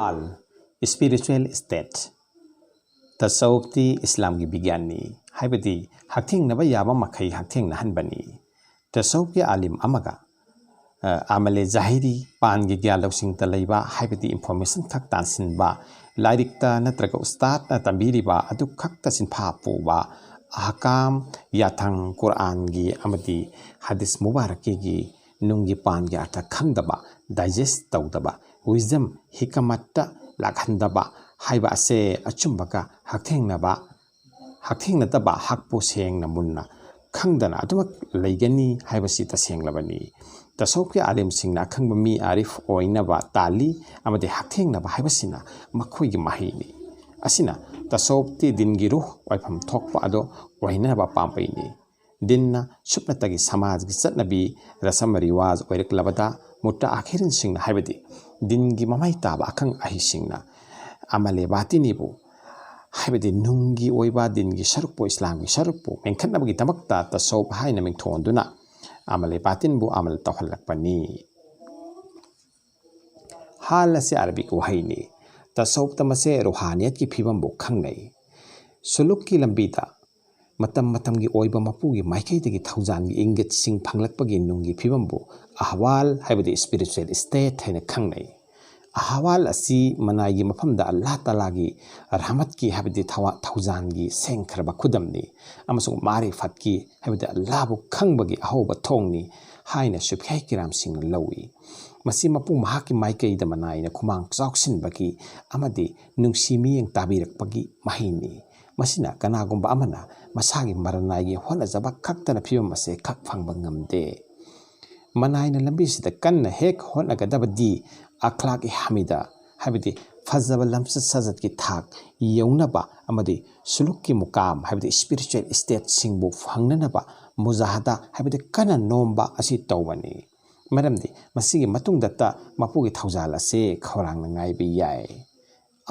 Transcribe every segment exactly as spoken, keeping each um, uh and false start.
ꯑꯥꯜ, spiritual state. ꯇꯁꯧꯐꯇꯤ ꯏꯁꯂꯥꯝꯒꯤ ꯕꯤꯒ꯭ꯌꯥꯟꯅꯤ, ꯍꯥꯏꯕꯗꯤ ꯍꯛꯊꯦꯡꯅꯕ ꯌꯥꯕ ꯃꯈꯩ ꯍꯛꯊꯦꯡꯅꯍꯟꯕꯅꯤ꯫ ꯇꯁꯧꯐꯀꯤ ꯑꯥꯂꯤꯝ ꯑꯃꯒ, ꯑ, ꯑꯃꯂꯦ ꯖꯥꯍꯤꯔꯤ, ꯄꯥꯟꯒꯤ ꯒ꯭ꯌꯥꯟ ꯂꯧꯁꯤꯡꯇ ꯂꯩꯕ, ꯍꯥꯏꯕꯗꯤ ꯏꯟꯐꯣꯔꯃꯦꯁꯟ ꯈꯛ ꯇꯥꯟꯁꯤꯟꯕ, ꯂꯥꯏꯔꯤꯛꯇ ꯅꯠꯇ꯭ꯔꯒ ꯎꯁꯇꯥꯗꯅ ꯇꯝꯕꯤꯔꯤꯕ ꯑꯗꯨ ꯈꯛꯇ ꯁꯤꯟꯐꯥ ꯄꯨꯕ, ꯑꯍꯀꯥꯝ, ꯌꯥꯊꯪ, ꯀꯨꯔꯑꯥꯟꯒꯤ ꯑꯃꯗꯤ ꯍꯗꯤꯁ ꯃꯨꯕꯥꯔꯛꯀꯤꯒꯤ ꯅꯨꯡꯒꯤ ꯄꯥꯟꯒꯤ ꯑꯔꯊ ꯈꯪꯗꯕ, ꯗꯥꯏꯖꯦꯁ ꯇꯧꯗꯕ, ꯋꯤꯖꯗꯝ, ꯍꯤꯀꯃꯠꯇ ꯂꯥꯛꯍꯟꯗꯕ ꯍꯥꯏꯕ ꯑꯁꯦ ꯑꯆꯨꯝꯕꯒ ꯍꯛꯊꯦꯡꯅꯕ, ꯍꯛꯊꯦꯡꯅꯗꯕ ꯍꯛꯄꯨ ꯁꯦꯡꯅ ꯃꯨꯟꯅ ꯈꯪꯗꯅ ꯑꯗꯨꯃꯛ ꯂꯩꯒꯅꯤ ꯍꯥꯏꯕꯁꯤ ꯇꯁꯦꯡꯂꯕꯅꯤ꯫ ꯇꯁꯧꯐꯀꯤ ꯑꯥꯂꯤꯝꯁꯤꯡꯅ ꯑꯈꯪꯕ ꯃꯤ ꯑꯥꯔꯤꯐ ꯑꯣꯏꯅꯕ ꯇꯥꯜꯂꯤ ꯑꯃꯗꯤ ꯍꯛꯊꯦꯡꯅꯕ ꯍꯥꯏꯕꯁꯤꯅ ꯃꯈꯣꯏꯒꯤ ꯃꯍꯩꯅꯤ꯫ ꯑꯁꯤꯅ ꯇꯁꯧꯐꯇꯤ ꯗꯤꯟꯒꯤ ꯔꯨꯍ ꯑꯣꯏꯐꯝ ꯊꯣꯛꯄ ꯑꯗꯨ ꯑꯣꯏꯅꯅꯕ ꯄꯥꯝꯕꯩꯅꯤ꯫ ꯗꯤꯟꯅ ꯁꯨꯞꯅꯇꯒꯤ ꯁꯃꯥꯖꯒꯤ ꯆꯠꯅꯕꯤ, ꯔꯁꯝ ꯔꯤꯋꯥꯖ ꯑꯣꯏꯔꯛꯂꯕꯗ, ꯃꯨꯇꯥꯑꯈꯤꯔꯤꯟꯁꯤꯡꯅ, ꯍꯥꯏꯕꯗꯤ ꯗꯤꯟꯒꯤ ꯃꯃꯩ ꯇꯥꯕ ꯑꯈꯪ ꯑꯍꯩꯁꯤꯡꯅ, ꯑꯃꯂꯦ ꯕꯥꯇꯤꯅꯤꯕꯨ, ꯍꯥꯏꯕꯗꯤ ꯅꯨꯡꯒꯤ ꯑꯣꯏꯕ ꯗꯤꯟꯒꯤ ꯁꯔꯨꯛꯄꯨ, ꯏꯁꯂꯥꯝꯒꯤ ꯁꯔꯨꯛꯄꯨ ꯃꯦꯟꯈꯠꯅꯕꯒꯤꯗꯃꯛꯇ ꯇꯁꯧꯐ ꯍꯥꯏꯅ ꯃꯤꯡꯊꯣꯟꯗꯨꯅ ꯑꯃꯂꯦ ꯕꯥꯇꯤꯟꯕꯨ ꯑꯃꯜ ꯇꯧꯍꯜꯂꯛꯄꯅꯤ꯫ ꯍꯥꯜ ꯑꯁꯤ ꯑꯔꯕꯤꯛ ꯋꯥꯍꯩꯅꯤ꯫ ꯇꯁꯧꯐꯇ ꯃꯁꯦ ꯔꯨꯍꯥꯅꯤꯌꯠꯀꯤ ꯐꯤꯕꯝꯕꯨ ꯈꯪꯅꯩ꯫ ꯁꯨꯂꯨꯛꯀꯤ ꯂꯝꯕꯤꯗ ꯃꯇꯝ ꯃꯇꯝꯒꯤ ꯑꯣꯏꯕ ꯃꯄꯨꯒꯤ ꯃꯥꯏꯀꯩꯗꯒꯤ ꯊꯧꯖꯥꯜꯒꯤ ꯏꯪꯒꯤꯠꯁꯤꯡ ꯐꯪꯂꯛꯄꯒꯤ ꯅꯨꯡꯒꯤ ꯐꯤꯕꯝꯕꯨ ꯑꯍꯋꯥꯜ, ꯍꯥꯏꯕꯗꯤ ꯏꯁꯄꯤꯔꯤꯆꯨꯋꯦꯜ ꯏꯁꯇꯦꯠ ꯍꯥꯏꯅ ꯈꯪꯅꯩ꯫ ꯑꯍꯋꯥꯜ ꯑꯁꯤ ꯃꯅꯥꯏꯒꯤ ꯃꯐꯝꯗ ꯑꯜꯂꯥꯍ ꯇꯥꯂꯥꯒꯤ ꯔꯍꯃꯠꯀꯤ, ꯍꯥꯏꯕꯗꯤ ꯊꯋꯥ-, ꯊꯧꯖꯥꯜꯒꯤ ꯁꯦꯡꯈ꯭ꯔꯕ ꯈꯨꯗꯝꯅꯤ ꯑꯃꯁꯨꯡ ꯃꯥꯔꯤꯐꯠꯀꯤ, ꯍꯥꯏꯕꯗꯤ ꯑꯜꯂꯥꯍꯕꯨ ꯈꯪꯕꯒꯤ ꯑꯍꯧꯕ ꯊꯣꯡꯅꯤ ꯍꯥꯏꯅ ꯁꯨꯐꯤꯌꯥꯏ ꯀꯤꯔꯥꯝꯁꯤꯡꯅ ꯂꯧꯏ꯫ ꯃꯁꯤ ꯃꯄꯨ ꯃꯍꯥꯛꯀꯤ ꯃꯥꯏꯀꯩꯗ ꯃꯅꯥꯏꯅ ꯈꯨꯃꯥꯡ ꯆꯥꯎꯁꯤꯟꯕꯒꯤ ꯑꯃꯗꯤ ꯅꯨꯡꯁꯤ ꯃꯤꯠꯌꯦꯡ ꯇꯥꯕꯤꯔꯛꯄꯒꯤ ꯃꯍꯩꯅꯤ꯫ ꯃꯁꯤꯅ ꯀꯅꯥꯒꯨꯝꯕ ꯑꯃꯅ ꯃꯁꯥꯒꯤ ꯃꯔꯅꯥꯏꯒꯤ ꯍꯣꯠꯅꯖꯕ ꯈꯛꯇꯅ ꯐꯤꯕꯝ ꯑꯁꯦ ꯈꯛ ꯐꯪꯕ ꯉꯝꯗꯦ꯫ ꯃꯅꯥꯏꯅ ꯂꯝꯕꯤꯁꯤꯗ ꯀꯟꯅ ꯍꯦꯛ ꯍꯣꯠꯅꯒꯗꯕꯗꯤ ꯑꯈ꯭ꯂꯥꯛ-ꯏ-ꯍꯃꯤꯗ, ꯍꯥꯏꯕꯗꯤ ꯐꯖꯕ ꯂꯝꯆꯠ ꯁꯥꯖꯠꯀꯤ ꯊꯥꯛ ꯌꯧꯅꯕ ꯑꯃꯗꯤ ꯁꯨꯂꯨꯛꯀꯤ ꯃꯨꯀꯥꯝ, ꯍꯥꯏꯕꯗꯤ ꯏꯁꯄꯤꯔꯤꯆꯨꯋꯦꯜ ꯏꯁꯇꯦꯠꯁꯤꯡꯕꯨ ꯐꯪꯅꯅꯕ ꯃꯨꯖꯥꯍꯗꯥ, ꯍꯥꯏꯕꯗꯤ ꯀꯟꯅ ꯅꯣꯝꯕ ꯑꯁꯤ ꯇꯧꯕꯅꯤ꯫ ꯃꯔꯝꯗꯤ ꯃꯁꯤꯒꯤ ꯃꯇꯨꯡꯗꯇ ꯃꯄꯨꯒꯤ ꯊꯧꯖꯥꯜ ꯑꯁꯤ ꯈꯧꯔꯥꯡꯅ ꯉꯥꯏꯕ ꯌꯥꯏ꯫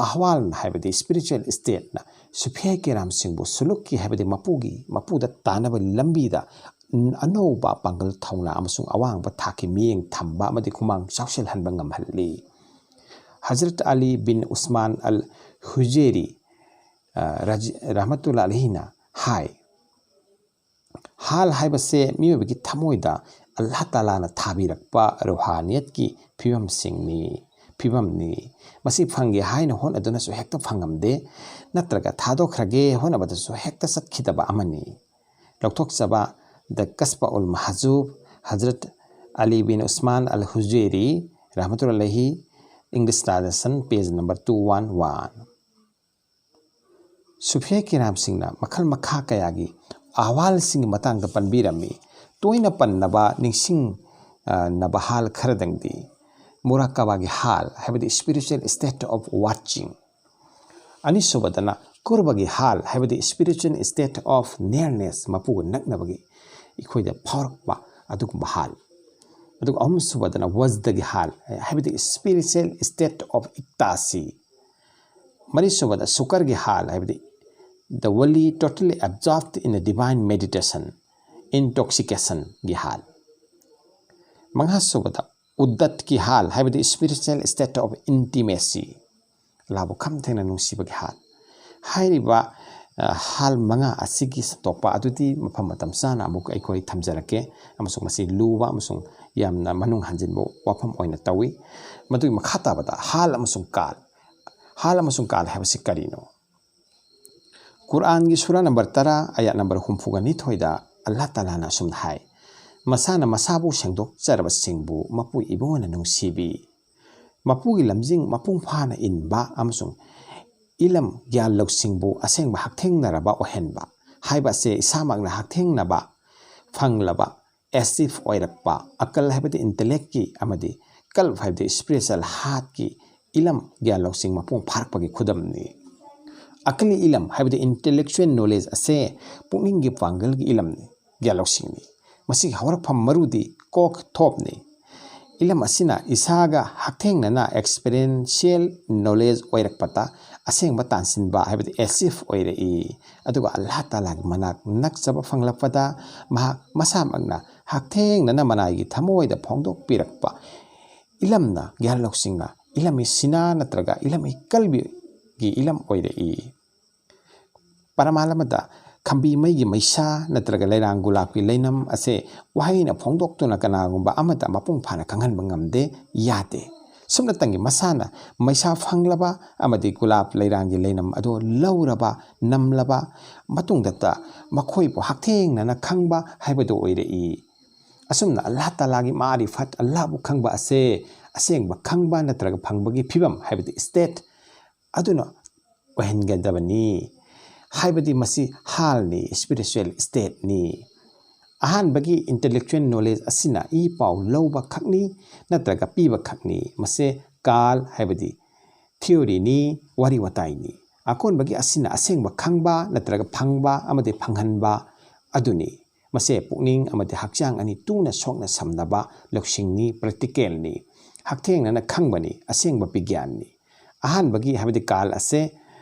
ꯑꯍꯋꯥꯜꯅ, ꯍꯥꯏꯕꯗꯤ ꯏꯁꯄꯤꯔꯤꯆꯨꯋꯦꯜ ꯏꯁꯇꯦꯠꯅ ꯁꯨꯐꯤꯌꯥ ꯀꯤꯔꯥꯝꯁꯤꯡꯕꯨ ꯁꯨꯂꯨꯛꯀꯤ, ꯍꯥꯏꯕꯗꯤ ꯃꯄꯨꯒꯤ, ꯃꯄꯨꯗ ꯇꯥꯅꯕ ꯂꯝꯕꯤꯗ ꯑꯅꯧꯕ ꯄꯥꯡꯒꯜ, ꯊꯧꯅꯥ ꯑꯃꯁꯨꯡ ꯑꯋꯥꯡꯕ ꯊꯥꯛꯀꯤ ꯃꯤꯠꯌꯦꯡ ꯊꯝꯕ ꯑꯃꯗꯤ ꯈꯨꯃꯥꯡ ꯆꯥꯎꯁꯤꯜꯍꯟꯕ ꯉꯝꯍꯜꯂꯤ꯫ ꯍꯖꯔꯠ ꯑꯂꯤ ꯕꯤꯟ ꯎꯁꯃꯥꯟ ꯑꯜ ꯍꯨꯖꯦꯔꯤ, ꯑ, ꯔꯥꯖ-, ꯔꯍꯃꯇꯨꯜꯂꯥ ꯑꯂꯤꯍꯤꯅ ꯍꯥꯏ, ꯍꯥꯜ ꯍꯥꯏꯕꯁꯦ ꯃꯤꯑꯣꯏꯕꯒꯤ ꯊꯃꯣꯏꯗ ꯑꯜꯂꯥꯍ ꯇꯥꯂꯥꯅ ꯊꯥꯕꯤꯔꯛꯄ ꯔꯨꯍꯥꯅꯤꯌꯠꯀꯤ ꯐꯤꯕꯝꯁꯤꯡꯅꯤ, ꯐꯤꯕꯝꯅꯤ꯫ ꯃꯁꯤ ꯐꯪꯒꯦ ꯍꯥꯏꯅ ꯍꯣꯠꯅꯗꯨꯅꯁꯨ ꯍꯦꯛꯇ ꯐꯪꯉꯝꯗꯦ, ꯅꯠꯇ꯭ꯔꯒ ꯊꯥꯗꯣꯛꯈ꯭ꯔꯒꯦ ꯍꯣꯠꯅꯕꯗꯁꯨ ꯍꯦꯛꯇ ꯆꯠꯈꯤꯗꯕ ꯑꯃꯅꯤ꯫ ꯂꯧꯊꯣꯛꯆꯕ, ꯗ ꯀꯁꯕ ꯎꯜ ꯃꯍꯖꯨꯕ, ꯍꯖꯔꯠ ꯑꯂꯤ ꯕꯤꯟ ꯎꯁꯃꯥꯟ ꯑꯜ ꯍꯨꯖꯦꯔꯤ, ꯔꯍꯃꯇꯨꯜꯂꯥꯍꯤ, English translation, page number two one one꯫ ꯁꯨꯐꯤꯌꯥ ꯀꯤꯔꯥꯝꯁꯤꯡꯅ ꯃꯈꯜ ꯃꯈꯥ ꯀꯌꯥꯒꯤ ꯑꯍꯋꯥꯜꯁꯤꯡꯒꯤ ꯃꯇꯥꯡꯗ ꯄꯟꯕꯤꯔꯝꯃꯤ꯫ ꯇꯣꯏꯅ ꯄꯟꯅꯕ, ꯅꯤꯡꯁꯤꯡꯅꯕ ꯍꯥꯜ ꯈꯔꯗꯪꯗꯤ, ꯃꯨꯔꯥꯀꯥꯕꯥꯒꯤ ꯍꯥꯜ, ꯍꯥꯏꯕꯗꯤ spiritual state of watching꯫ ꯑꯅꯤꯁꯨꯕꯗꯅ ꯀꯨꯔꯕꯒꯤ ꯍꯥꯜ, ꯍꯥꯏꯕꯗꯤ spiritual state of nearness, ꯃꯄꯨꯒ ꯅꯛꯅꯕꯒꯤ ꯑꯩꯈꯣꯏꯗ ꯐꯥꯎꯔꯛꯄ ꯑꯗꯨꯒꯨꯝꯕ ꯍꯥꯜ꯫ ꯑꯗꯨꯒ ꯑꯍꯨꯝꯁꯨꯕꯗꯅ ꯋꯖꯗꯒꯤ ꯍꯥꯜ, ꯍꯥꯏꯕꯗꯤ spiritual state of ecstasy꯫ ꯃꯔꯤꯁꯨꯕꯗ ꯁꯨꯀꯔꯒꯤ ꯍꯥꯜ, ꯍꯥꯏꯕꯗꯤ the wali totally absorbed in a divine meditation, intoxicationꯒꯤ ꯍꯥꯜ꯫ ꯃꯉꯥꯁꯨꯕꯗ ꯎꯗꯠꯀꯤ ꯍꯥꯜ, ꯍꯥꯏꯕꯗꯤ spiritual state of intimacy, ꯑꯜꯂꯥꯍꯕꯨ ꯈꯝ ꯊꯦꯡꯅ ꯅꯨꯡꯁꯤꯕꯒꯤ ꯍꯥꯜ꯫ ꯍꯥꯏꯔꯤꯕ, ꯑ, ꯍꯥꯜ ꯃꯉꯥ ꯑꯁꯤꯒꯤ ꯁꯟꯗꯣꯛꯄ ꯑꯗꯨꯗꯤ ꯃꯐꯝ ꯃꯇꯝ ꯆꯥꯅ ꯑꯃꯨꯛ ꯑꯩꯈꯣꯏ ꯊꯝꯖꯔꯛꯀꯦ, ꯑꯃꯁꯨꯡ ꯃꯁꯤ ꯂꯨꯕ ꯑꯃꯁꯨꯡ ꯌꯥꯝꯅ ꯃꯅꯨꯡ ꯍꯟꯖꯤꯟꯕ ꯋꯥꯐꯝ ꯑꯣꯏꯅ ꯇꯧꯏ꯫ ꯃꯗꯨꯒꯤ ꯃꯈꯥ ꯇꯥꯕꯗ ꯍꯥꯜ ꯑꯃꯁꯨꯡ ꯀꯥꯜ꯫ ꯍꯥꯜ ꯑꯃꯁꯨꯡ ꯀꯥꯜ ꯍꯥꯏꯕꯁꯤ ꯀꯔꯤꯅꯣ? ꯀꯨꯔꯥꯟꯒꯤ ꯁꯨꯔꯥ ꯅꯝꯕꯔ ꯇꯔꯥ, ꯑꯌꯥꯠ ꯅꯝꯕꯔ ꯍꯨꯝꯐꯨꯒ ꯅꯤꯊꯣꯏꯗ ꯑꯜꯂꯥꯍ ꯇꯥꯂꯥꯅ ꯑꯁꯨꯝꯅ ꯍꯥꯏ, "ꯃꯁꯥꯅ ꯃꯁꯥꯕꯨ ꯁꯦꯡꯗꯣꯛꯆꯔꯕꯁꯤꯡꯕꯨ ꯃꯄꯨ ꯏꯕꯨꯡꯉꯣꯅ ꯅꯨꯡꯁꯤꯕꯤ꯫ ꯃꯄꯨꯒꯤ ꯂꯝꯖꯤꯡ ꯃꯄꯨꯡ ꯐꯥꯅ ꯏꯟꯕ ꯑꯃꯁꯨꯡ ꯏꯂꯝ ꯒ꯭ꯌꯥꯟ ꯂꯧꯁꯤꯡꯕꯨ ꯑꯁꯦꯡꯕ ꯍꯛꯊꯦꯡꯅꯔꯕ ꯑꯣꯏꯍꯟꯕ ꯍꯥꯏꯕ ꯑꯁꯦ ꯏꯁꯥꯃꯛꯅ ꯍꯛꯊꯦꯡꯅꯕ ꯐꯪꯂꯕ, ꯑꯦꯁꯤꯐ ꯑꯣꯏꯔꯛꯄ, ꯑꯀꯜ ꯍꯥꯏꯕꯗꯤ ꯏꯟꯇꯦꯂꯦꯛꯀꯤ ꯑꯃꯗꯤ ꯀꯜꯕ ꯍꯥꯏꯕꯗꯤ spiritual heartꯀꯤ ꯏꯂꯝ ꯒ꯭ꯌꯥꯟ ꯂꯧꯁꯤꯡ ꯃꯄꯨꯡ ꯐꯥꯔꯛꯄꯒꯤ ꯈꯨꯗꯝꯅꯤ꯫ ꯑꯀꯜꯒꯤ ꯏꯂꯝ ꯍꯥꯏꯕꯗꯤ intellectual knowledge ꯑꯁꯦ ꯄꯨꯛꯅꯤꯡꯒꯤ ꯄꯥꯡꯒꯜꯒꯤ ꯏꯂꯝꯅꯤ, ꯒ꯭ꯌꯥꯟ ꯂꯧꯁꯤꯡꯅꯤ꯫ ꯃꯁꯤꯒꯤ ꯍꯧꯔꯛꯐꯝ ꯃꯔꯨꯗꯤ ꯀꯣꯛ ꯊꯣꯞꯅꯤ꯫ ꯏꯂꯝ ꯑꯁꯤꯅ ꯏꯁꯥꯒ ꯍꯛꯊꯦꯡꯅꯅ experiential knowledge ꯑꯣꯏꯔꯛꯄꯗ ꯑꯁꯦꯡꯕ ꯇꯥꯟꯁꯤꯟꯕ ꯍꯥꯏꯕꯗꯤ ꯑꯦꯁꯤꯐ ꯑꯣꯏꯔꯛꯏ꯫ ꯑꯗꯨꯒ ꯑꯜꯂꯥꯍ ꯇꯥꯂꯥꯒꯤ ꯃꯅꯥꯛ ꯅꯛꯆꯕ ꯐꯪꯂꯛꯄꯗ ꯃꯍꯥꯛ ꯃꯁꯥꯃꯛꯅ ꯍꯛꯊꯦꯡꯅꯅ ꯃꯅꯥꯏꯒꯤ ꯊꯃꯣꯏꯗ ꯐꯣꯡꯗꯣꯛꯄꯤꯔꯛꯄ ꯏꯂꯝꯅ ꯒ꯭ꯌꯥꯟ ꯂꯧꯁꯤꯡꯅ ꯏꯂꯝ ꯏꯁꯤꯅꯥ ꯅꯠꯇ꯭ꯔꯒ ꯏꯂꯝ ꯏꯀꯜꯕꯤꯒꯤ ꯏꯂꯝ ꯑꯣꯏꯔꯛꯏ꯫ ꯄꯔꯃꯥꯟ ꯑꯃꯗ, ꯈꯝꯕꯤ ꯃꯩꯒꯤ ꯃꯩꯁꯥ ꯅꯠꯇ꯭ꯔꯒ ꯂꯩꯔꯥꯡ ꯒꯨꯂꯥꯞꯀꯤ ꯂꯩꯅꯝ ꯑꯁꯦ ꯋꯥꯍꯩꯅ ꯐꯣꯡꯗꯣꯛꯇꯨꯅ ꯀꯅꯥꯒꯨꯝꯕ ꯑꯃꯗ ꯃꯄꯨꯡ ꯐꯥꯅ ꯈꯪꯍꯟꯕ ꯉꯝꯗꯦ, ꯌꯥꯗꯦ꯫ ꯁꯨꯞꯅꯇꯪꯒꯤ ꯃꯁꯥꯅ ꯃꯩꯁꯥ ꯐꯪꯂꯕ ꯑꯃꯗꯤ ꯒꯨꯂꯥꯞ ꯂꯩꯔꯥꯡꯒꯤ ꯂꯩꯅꯝ ꯑꯗꯨ ꯂꯧꯔꯕ, ꯅꯝꯂꯕ ꯃꯇꯨꯡꯗꯇ ꯃꯈꯣꯏꯕꯨ ꯍꯛꯊꯦꯡꯅꯅ ꯈꯪꯕ ꯍꯥꯏꯕꯗꯨ ꯑꯣꯏꯔꯛꯏ꯫ ꯑꯁꯨꯝꯅ ꯑꯜꯂꯥꯍ ꯇꯥꯂꯥꯒꯤ ꯃꯥꯔꯤꯐꯠ, ꯑꯜꯂꯥꯍꯕꯨ ꯈꯪꯕ ꯑꯁꯦ ꯑꯁꯦꯡꯕ ꯈꯪꯕ ꯅꯠꯇ꯭ꯔꯒ ꯐꯪꯕꯒꯤ ꯐꯤꯕꯝ ꯍꯥꯏꯕꯗꯤ state ꯑꯗꯨꯅ ꯑꯣꯏꯍꯟꯒꯗꯕꯅꯤ꯫ ꯍꯥꯏꯕꯗꯤ ꯃꯁꯤ ꯍꯥꯜꯅꯤ, spiritual stateꯅꯤ꯫ ꯑꯍꯥꯟꯕꯒꯤ intellectual knowledge ꯑꯁꯤꯅ ꯏ ꯄꯥꯎ ꯂꯧꯕ ꯈꯛꯅꯤ ꯅꯠꯇ꯭ꯔꯒ ꯄꯤꯕ ꯈꯛꯅꯤ꯫ ꯃꯁꯦ ꯀꯥꯜ ꯍꯥꯏꯕꯗꯤ theoryꯅꯤ, ꯋꯥꯔꯤ ꯋꯥꯇꯥꯏꯅꯤ꯫ ꯑꯀꯣꯟꯕꯒꯤ ꯑꯁꯤꯅ ꯑꯁꯦꯡꯕ ꯈꯪꯕ ꯅꯠꯇ꯭ꯔꯒ ꯐꯪꯕ ꯑꯃꯗꯤ ꯐꯪꯍꯟꯕ ꯑꯗꯨꯅꯤ꯫ ꯃꯁꯦ ꯄꯨꯛꯅꯤꯡ ꯑꯃꯗꯤ ꯍꯛꯆꯥꯡ ꯑꯅꯤ ꯇꯨꯅ ꯁꯣꯛꯅ ꯁꯝꯅꯕ ꯂꯧꯁꯤꯡꯅꯤ, practicalꯅꯤ꯫ ꯍꯛꯊꯦꯡꯅꯅ ꯈꯪꯕꯅꯤ, ꯑꯁꯦꯡꯕ ꯕꯤꯒ꯭ꯌꯥꯟꯅꯤ꯫ ꯑꯍꯥꯟꯕꯒꯤ ꯍꯥꯏꯕꯗꯤ ꯀꯥꯜ ꯑꯁꯦ,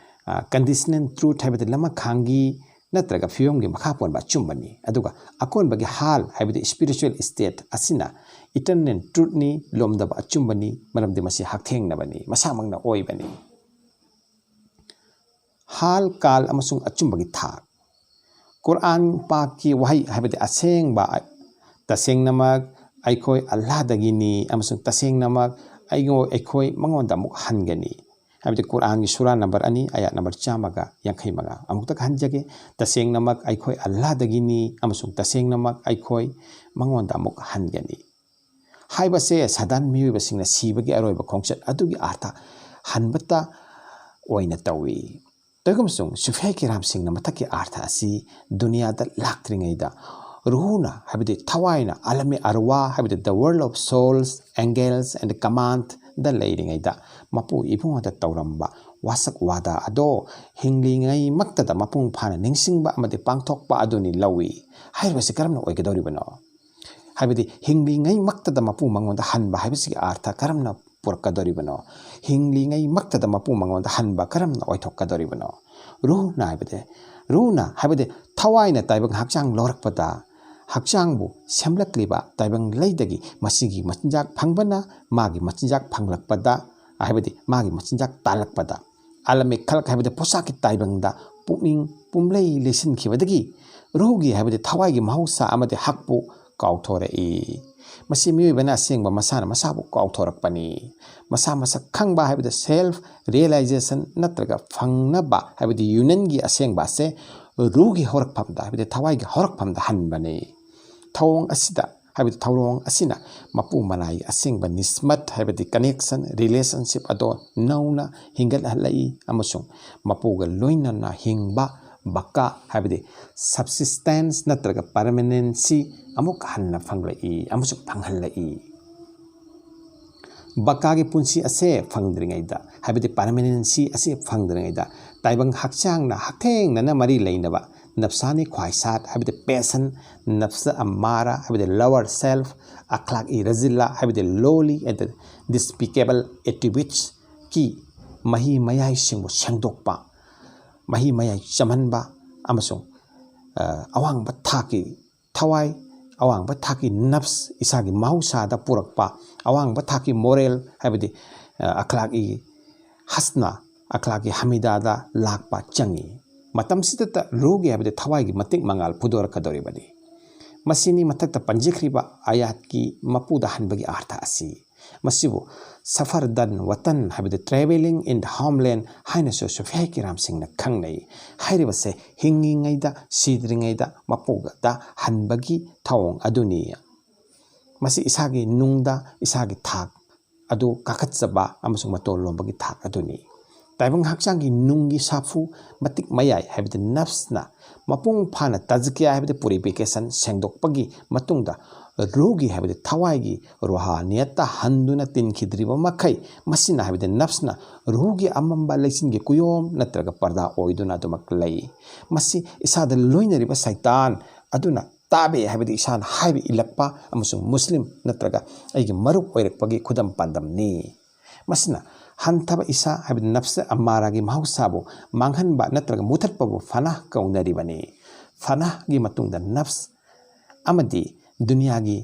ꯑ, conditional truth ꯍꯥꯏꯕꯗꯤ ꯂꯃꯈꯥꯡꯒꯤ ꯅꯠꯇ꯭ꯔꯒ ꯐꯤꯕꯝꯒꯤ ꯃꯈꯥ ꯄꯣꯟꯕ ꯑꯆꯨꯝꯕꯅꯤ꯫ ꯑꯗꯨꯒ ꯑꯀꯣꯟꯕꯒꯤ ꯍꯥꯜ ꯍꯥꯏꯕꯗꯤ spiritual state ꯑꯁꯤꯅ eternal truthꯅꯤ, ꯂꯣꯝꯗꯕ ꯑꯆꯨꯝꯕꯅꯤ, ꯃꯔꯝꯗꯤ ꯃꯁꯤ ꯍꯛꯊꯦꯡꯅꯕꯅꯤ, ꯃꯁꯥꯃꯛꯅ ꯑꯣꯏꯕꯅꯤ꯫ ꯍꯥꯜ, ꯀꯥꯜ ꯑꯃꯁꯨꯡ ꯑꯆꯨꯝꯕꯒꯤ ꯊꯥꯛ꯫ ꯀꯨꯔꯥꯟ ꯄꯥꯛꯀꯤ ꯋꯥꯍꯩ ꯍꯥꯏꯕꯗꯤ ꯑꯁꯦꯡꯕ, ꯇꯁꯦꯡꯅꯃꯛ ꯑꯩꯈꯣꯏ ꯑꯜꯂꯥꯍꯗꯒꯤꯅꯤ ꯑꯃꯁꯨꯡ ꯇꯁꯦꯡꯅꯃꯛ ꯑꯩꯉꯣ-, ꯑꯩꯈꯣꯏ ꯃꯉꯣꯟꯗ ꯑꯃꯨꯛ ꯍꯟꯒꯅꯤ꯫ ꯍꯥꯏꯕꯗꯤ ꯀꯨꯔꯥꯟꯒꯤ ꯁꯨꯔꯥ ꯅꯝꯕꯔ ꯑꯅꯤ, ꯑꯥꯌꯥꯠ ꯅꯝꯕꯔ ꯆꯥꯝꯃꯒ ꯌꯥꯡꯈꯩ ꯃꯉꯥ꯫ ꯑꯃꯨꯛꯇ ꯍꯟꯖꯒꯦ, "ꯇꯁꯦꯡꯅꯃꯛ ꯑꯩꯈꯣꯏ ꯑꯜꯂꯥꯍꯗꯒꯤꯅꯤ ꯑꯃꯁꯨꯡ ꯇꯁꯦꯡꯅꯃꯛ ꯑꯩꯈꯣꯏ ꯃꯉꯣꯟꯗ ꯑꯃꯨꯛ ꯍꯟꯒꯅꯤ" ꯍꯥꯏꯕꯁꯦ ꯁꯥꯗꯥꯟ ꯃꯤꯑꯣꯏꯕꯁꯤꯡꯅ ꯁꯤꯕꯒꯤ ꯑꯔꯣꯏꯕ ꯈꯣꯡꯆꯠ ꯑꯗꯨꯒꯤ ꯑꯥꯔꯊ ꯍꯟꯕꯇ ꯑꯣꯏꯅ ꯇꯧꯏ꯫ ꯇꯧꯏꯒꯨꯝꯁꯨꯡ ꯁꯨꯐꯤꯌꯥ ꯀꯤꯔꯥꯝꯁꯤꯡꯅ ꯃꯊꯛꯀꯤ ꯑꯥꯔꯊ ꯑꯁꯤ ꯗꯨꯅꯤꯌꯥꯗ ꯂꯥꯛꯇ꯭ꯔꯤꯉꯩꯗ, ꯔꯨꯍꯨꯅ ꯍꯥꯏꯕꯗꯤ ꯊꯋꯥꯏꯅ, ꯑꯥꯂꯝ-ꯏ-ꯑꯔꯋꯥ ꯍꯥꯏꯕꯗꯤ the world of souls, angels and commandꯗ ꯂꯩꯔꯤꯉꯩꯗ ꯃꯄꯨ ꯏꯕꯨꯡꯉꯣꯗ ꯇꯧꯔꯝꯕ ꯋꯥꯁꯛ ꯋꯥꯗꯥ ꯑꯗꯣ ꯍꯤꯡꯂꯤꯉꯩꯃꯛꯇꯗ ꯃꯄꯨꯡ ꯐꯥꯅ ꯅꯤꯡꯁꯤꯡꯕ ꯑꯃꯗꯤ ꯄꯥꯡꯊꯣꯛꯄ ꯑꯗꯨꯅꯤ ꯂꯧꯏ꯫ ꯍꯥꯏꯔꯤꯕꯁꯤ ꯀꯔꯝꯅ ꯑꯣꯏꯒꯗꯧꯔꯤꯕꯅꯣ? ꯍꯥꯏꯕꯗꯤ ꯍꯤꯡꯂꯤꯉꯩꯃꯛꯇꯗ ꯃꯄꯨ ꯃꯉꯣꯟꯗ ꯍꯟꯕ ꯍꯥꯏꯕꯁꯤꯒꯤ ꯑꯥꯔꯊ ꯀꯔꯝꯅ ꯄꯨꯔꯛꯀꯗꯧꯔꯤꯕꯅꯣ? ꯍꯤꯡꯂꯤꯉꯩꯃꯛꯇꯗ ꯃꯄꯨ ꯃꯉꯣꯟꯗ ꯍꯟꯕ ꯀꯔꯝꯅ ꯑꯣꯏꯊꯣꯛꯀꯗꯧꯔꯤꯕꯅꯣ? ꯔꯨꯍꯅ ꯍꯥꯏꯕꯗꯤ, ꯔꯨꯍꯅ ꯍꯥꯏꯕꯗꯤ ꯊꯋꯥꯏꯅ ꯇꯥꯏꯕꯪ ꯍꯛꯆꯥꯡ ꯂꯧꯔꯛꯄꯗ, ꯍꯛꯆꯥꯡꯕꯨ ꯁꯦꯝꯂꯛꯂꯤꯕ ꯇꯥꯏꯕꯪ ꯂꯩꯗꯒꯤ ꯃꯁꯤꯒꯤ ꯃꯆꯤꯟꯖꯥꯛ ꯐꯪꯕꯅ ꯃꯥꯒꯤ ꯃꯆꯤꯟꯖꯥꯛ ꯐꯪꯂꯛꯄꯗ ꯍꯥꯏꯕꯗꯤ ꯃꯥꯒꯤ ꯃꯆꯤꯟꯖꯥꯛ ꯇꯥꯜꯂꯛꯄꯗ, ꯑꯂꯃꯦ ꯈꯜꯛ ꯍꯥꯏꯕꯗꯤ ꯄꯣꯁꯥꯛꯀꯤ ꯇꯥꯏꯕꯪꯗ ꯄꯨꯛꯅꯤꯡ ꯄꯨꯝꯂꯩ ꯂꯩꯁꯤꯟꯈꯤꯕꯗꯒꯤ ꯔꯨꯍꯒꯤ ꯍꯥꯏꯕꯗꯤ ꯊꯋꯥꯏꯒꯤ ꯃꯍꯧꯁꯥ ꯑꯃꯗꯤ ꯍꯛꯄꯨ ꯀꯥꯎꯊꯣꯔꯛꯏ꯫ ꯃꯁꯤ ꯃꯤꯑꯣꯏꯕꯅ ꯑꯁꯦꯡꯕ ꯃꯁꯥꯅ ꯃꯁꯥꯕꯨ ꯀꯥꯎꯊꯣꯔꯛꯄꯅꯤ꯫ ꯃꯁꯥ ꯃꯁꯛ ꯈꯪꯕ ꯍꯥꯏꯕꯗꯤ self realization ꯅꯠꯇ꯭ꯔꯒ ꯐꯪꯅꯕ ꯍꯥꯏꯕꯗꯤ unionꯒꯤ ꯑꯁꯦꯡꯕ ꯑꯁꯦ ꯔꯨꯒꯤ ꯍꯧꯔꯛꯐꯝꯗ ꯍꯥꯏꯕꯗꯤ ꯊꯋꯥꯏꯒꯤ ꯍꯧꯔꯛꯐꯝꯗ ꯍꯟꯕꯅꯤ꯫ ꯊꯧꯑꯣꯡ ꯑꯁꯤꯗ ꯍꯥꯏꯕꯗꯤ ꯊꯧꯑꯣꯡ ꯑꯁꯤꯅ ꯃꯄꯨ ꯃꯅꯥꯏꯒꯤ ꯑꯁꯦꯡꯕ ꯅꯤꯁꯃꯠ ꯍꯥꯏꯕꯗꯤ connection, relationship ꯑꯗꯣ ꯅꯧꯅ ꯍꯤꯡꯒꯠꯍꯜꯂꯛꯏ ꯑꯃꯁꯨꯡ ꯃꯄꯨꯒ ꯂꯣꯏꯅꯅ ꯍꯤꯡꯕ ꯕꯀꯥ ꯍꯥꯏꯕꯗꯤ subsistence ꯅꯠꯇ꯭ꯔꯒ permanency ꯑꯃꯨꯛ ꯍꯟꯅ ꯐꯪꯂꯛꯏ ꯑꯃꯁꯨꯡ ꯐꯪꯍꯜꯂꯛꯏ꯫ ꯕꯀꯥꯒꯤ ꯄꯨꯟꯁꯤ ꯑꯁꯦ ꯐꯪꯗ꯭ꯔꯤꯉꯩꯗ ꯍꯥꯏꯕꯗꯤ permanency ꯑꯁꯤ ꯐꯪꯗ꯭ꯔꯤꯉꯩꯗ ꯇꯥꯏꯕꯪ ꯍꯛꯆꯥꯡꯅ ꯍꯛꯊꯦꯡꯅꯅ ꯃꯔꯤ ꯂꯩꯅꯕ ꯅꯞꯁꯥꯅꯤ ꯈ꯭ꯋꯥꯏꯁꯥꯠ ꯍꯥꯏꯕꯗꯤ passion, ꯅꯞꯁ ꯑꯃꯥꯔꯥ ꯍꯥꯏꯕꯗꯤ lower self, ꯑꯈ꯭ꯂꯥꯛ ꯏ ꯔꯖꯤꯜꯂꯥ ꯍꯥꯏꯕꯗꯤ lowly and despicable attributes ꯀꯤ ꯃꯍꯤ ꯃꯌꯥꯏꯁꯤꯡꯕꯨ ꯁꯦꯡꯗꯣꯛꯄ, ꯃꯍꯤ ꯃꯌꯥꯏ ꯆꯝꯍꯟꯕ ꯑꯃꯁꯨꯡ ꯑꯋꯥꯡꯕ ꯊꯥꯛꯀꯤ ꯊꯋꯥꯏ, ꯑꯋꯥꯡꯕ ꯊꯥꯛꯀꯤ ꯅꯞꯁ, ꯏꯁꯥꯒꯤ ꯃꯍꯧꯁꯥꯗ ꯄꯨꯔꯛꯄ ꯑꯋꯥꯡꯕ ꯊꯥꯛꯀꯤ moral ꯍꯥꯏꯕꯗꯤ ꯑꯈ꯭ꯂꯥꯛ ꯏ ꯍꯁꯅ, ꯑꯈ꯭ꯂꯥꯛ ꯏ ꯍꯃꯤꯗꯥꯗ ꯂꯥꯛꯄ ꯆꯪꯏ꯫ ꯃꯇꯝꯁꯤꯗꯇ ꯔꯨꯍꯒꯤ ꯍꯥꯏꯕꯗꯤ ꯊꯋꯥꯏꯒꯤ ꯃꯇꯤꯛ ꯃꯉꯥꯜ ꯐꯨꯗꯣꯔꯛꯀꯗꯧꯔꯤꯕꯅꯤ꯫ ꯃꯁꯤꯅꯤ ꯃꯊꯛꯇ ꯄꯟꯖꯈ꯭ꯔꯤꯕ ꯑꯌꯥꯠꯀꯤ ꯃꯄꯨꯗ ꯍꯟꯕꯒꯤ ꯑꯔꯊ ꯑꯁꯤ꯫ ꯃꯁꯤꯕꯨ ꯁꯐꯔ ꯗꯟ ꯋꯇꯟ ꯍꯥꯏꯕꯗꯤ travelling in the homeland ꯍꯥꯏꯅꯁꯨ ꯁꯨꯐꯤꯌꯥ ꯀꯤꯔꯥꯝꯁꯤꯡꯅ ꯈꯪꯅꯩ꯫ ꯍꯥꯏꯔꯤꯕꯁꯦ ꯍꯤꯡꯉꯤꯉꯩꯗ ꯁꯤꯗ꯭ꯔꯤꯉꯩꯗ ꯃꯄꯨꯗ ꯍꯟꯕꯒꯤ ꯊꯧꯑꯣꯡ ꯑꯗꯨꯅꯤ꯫ ꯃꯁꯤ ꯏꯁꯥꯒꯤ ꯅꯨꯡꯗ ꯏꯁꯥꯒꯤ ꯊꯥꯛ ꯑꯗꯨ ꯀꯥꯈꯠꯆꯕ ꯑꯃꯁꯨꯡ ꯃꯇꯣꯟ ꯂꯣꯝꯕꯒꯤ ꯊꯥꯛ ꯑꯗꯨꯅꯤ꯫ ꯇꯥꯏꯕꯪ ꯍꯛꯆꯥꯡꯒꯤ ꯅꯨꯡꯒꯤ ꯁꯥꯐꯨ ꯃꯇꯤꯛ ꯃꯌꯥꯏ ꯍꯥꯏꯕꯗꯤ ꯅꯐꯁꯅ ꯃꯄꯨꯡ ꯐꯥꯅ ꯇꯖꯀꯤꯌꯥ ꯍꯥꯏꯕꯗꯤ purification ꯁꯦꯡꯗꯣꯛꯄꯒꯤ ꯃꯇꯨꯡꯗ ꯔꯨꯍꯒꯤ ꯍꯥꯏꯕꯗꯤ ꯊꯋꯥꯏꯒꯤ ꯔꯨꯍꯥꯅꯤꯌꯠꯇ ꯍꯟꯗꯨꯅ ꯇꯤꯟꯈꯤꯗ꯭ꯔꯤꯕ ꯃꯈꯩ ꯃꯁꯤꯅ ꯍꯥꯏꯕꯗꯤ ꯅꯐꯁꯅ ꯔꯨꯍꯒꯤ ꯑꯃꯝꯕ ꯂꯩꯆꯤꯟꯒꯤ ꯀꯨꯌꯣꯝ ꯅꯠꯇ꯭ꯔꯒ ꯄꯔꯗꯥ ꯑꯣꯏꯗꯨꯅ ꯑꯗꯨꯃꯛ ꯂꯩ꯫ ꯃꯁꯤ ꯏꯁꯥꯗ ꯂꯣꯏꯅꯔꯤꯕ ꯁꯩꯇꯥꯟ ꯑꯗꯨꯅ ꯇꯥꯕꯦ ꯍꯥꯏꯕꯗꯤ ꯏꯁꯥꯅ ꯍꯥꯏꯕ ꯏꯜꯂꯛꯄ ꯑꯃꯁꯨꯡ ꯃꯨꯁꯂꯤꯝ ꯅꯠꯇ꯭ꯔꯒ ꯑꯩꯒꯤ ꯃꯔꯨꯞ ꯑꯣꯏꯔꯛꯄꯒꯤ ꯈꯨꯗꯝ ꯄꯥꯟꯗꯝꯅꯤ꯫ ꯃꯁꯤꯅ ꯍꯟꯊꯕ ꯏꯁꯥ ꯍꯥꯏꯕꯗꯤ ꯅꯐꯁ ꯑꯃꯥꯔꯥꯒꯤ ꯃꯍꯧꯁꯥꯕꯨ ꯃꯥꯡꯍꯟꯕ ꯅꯠꯇ꯭ꯔꯒ ꯃꯨꯊꯠꯄꯕꯨ ꯐꯅꯥꯍ ꯀꯧꯅꯔꯤꯕꯅꯤ꯫ ꯐꯅꯥꯍꯒꯤ ꯃꯇꯨꯡꯗ ꯅꯐꯁ ꯑꯃꯗꯤ ꯗꯨꯅꯤꯌꯥꯒꯤ